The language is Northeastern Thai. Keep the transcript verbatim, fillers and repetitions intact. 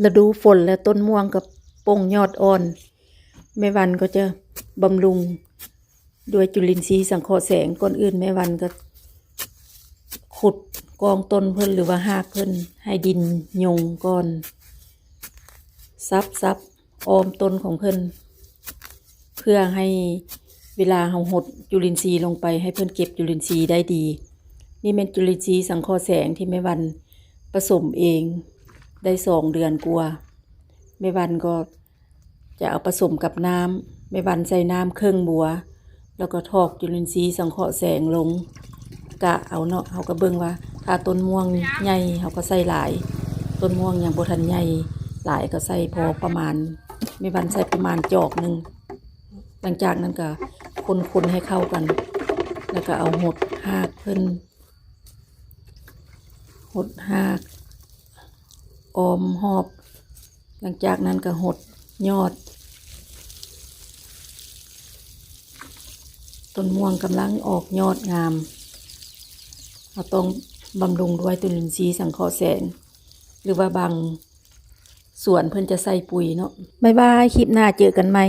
ฤดูฝนแล้วต้นม่วงก็ป่งยอดอ่อน แม่วันก็จะบำรุงด้วยจุลินทรีย์สังเคราะห์แสง ก่อนอื่นแม่วันก็ขุดก้องต้นเพิ่นหรือว่าฮากเพิ่นให้ดินยงก่อน ซับซับอ้อมต้นของเพิ่น เพื่อให้เวลาเฮาหดจุลินทรีย์ลงไปให้เพิ่นเก็บจุลินทรีย์ได้ดี นี่แม่นจุลินทรีย์สังเคราะห์แสงที่แม่วันผสมเองได้สองเดือนกว่า แม่วันก็จะเอาผสมกับน้ำ แม่วันใส่น้ำเคิ่งบัว แล้วก็ถอกจุลินทรีย์สังเคราะห์แสงลง กะเอาเนาะ เฮาก็เบิ่งว่าถ้าต้นม่วงใหญ่เฮาก็ใส่หลาย ต้นม่วงยังบ่ทันใหญ่หลายก็ใส่พอประมาณ แม่วันใส่ประมาณจอกหนึ่ง หลังจากนั้นก็คนๆให้เข้ากัน แล้วก็เอาหดฮากเพิ่น หดฮากอ้อมฮอบ หลังจากนั้นก็หดยอด ต้นม่วงกำลังออกยอดงาม เราต้องบำรุงด้วยจุลินทรีย์สังเคราะห์แสง หรือว่าบางสวนเพิ่นจะใส่ปุ๋ยเนาะ บ๊ายบาย คลิปหน้าเจอกันใหม่